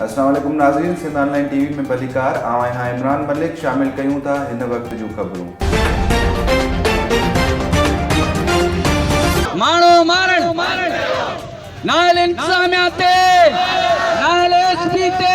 السلام عليڪم ناظرين سنڌ آن لائين ٽي وي ۾ ڀليڪار آئون آهيان عمران ملڪ شامل ڪيون ٿا هن وقت جون خبرون. ماڻهو مارڻ نااهل انتظاميا تي نااهل ايس پي تي.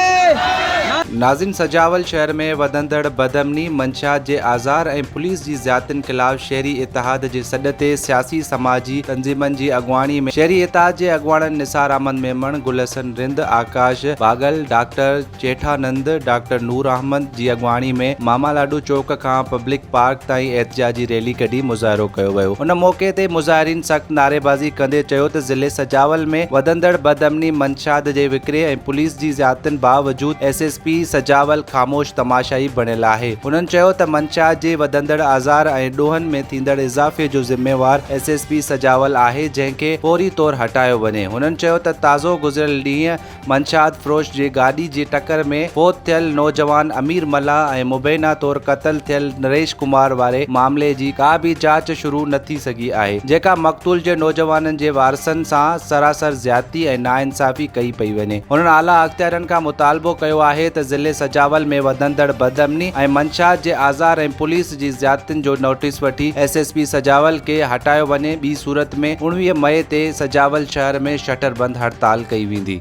ناظرين سجاول شهر ۾ وڌندڙ بدامني، منشيات جي آزار ۽ پوليس جي زيادتين خلاف شهري اتحاد جي سڏ تي سياسي سماجي تنظيمن جي اڳواڻي ۾ شهري اتحاد جي اڳواڻن نثار احمد ميمڻ، گل حسن رند، آڪاش ڀاڳل، ڊاڪٽر چيٺانند، ڊاڪٽر نور احمد جي اڳواڻي ۾ ماما لاڏو چوڪ کان پبلڪ پارڪ تائين احتجاجي ريلي ڪڍي مظاهرو ڪيو ويو. ان موقعي تي مظاهرين سخت نعريبازي ڪندي چيو ته ضلعي سجاول ۾ وڌندڙ بدامني، منشيات جي وڪري ۽ پوليس جي زيادتين باوجود ايس ايس پي سجاول خاموش تماشائي بڻيل آهي. هنن چيو ته منشيات جي وڌندڙ آزار ۽ ڏوهن ۾ ٿيندڙ اضافي جو ذميوار ايس ايس پي سجاول آهي جنهن کي فوري طور هٽايو وڃي. هنن چيو ته تازو گذريل ڏينهن منشيات فروش جي گاڏي جي ٽڪر ۾ فوت ٿيل نوجوان امير ملاح ۽ مبينا طور قتل ٿيل نريش ڪمار واري معاملي جي ڪا به جاچ شروع نه ٿي سگهي آهي جيڪا مقتول جي نوجوانن جي وارثن سان سراسر زيادتي ۽ ناانصافي ڪئي پئي وڃي هنن اعليٰ اختيارين کان مطالبو ڪيو آهي ته ضلعي سجاول ۾ وڌندڙ بدامني ۽ منشيات جي آزار ۽ پوليس جي زيادتين جو نوٽيس وٺي ايس ايس پي سجاول کي هٽايو وڃي ٻي صورت ۾ 19 مئي تي سجاول شهر ۾ شٽر بند هڙتال ڪئي ويندي.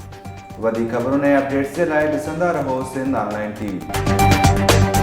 وڌيڪ خبرن ۽ اپڊيٽس جي لاء ڏسندا رهو سنڌ آن لائين ٽي وي.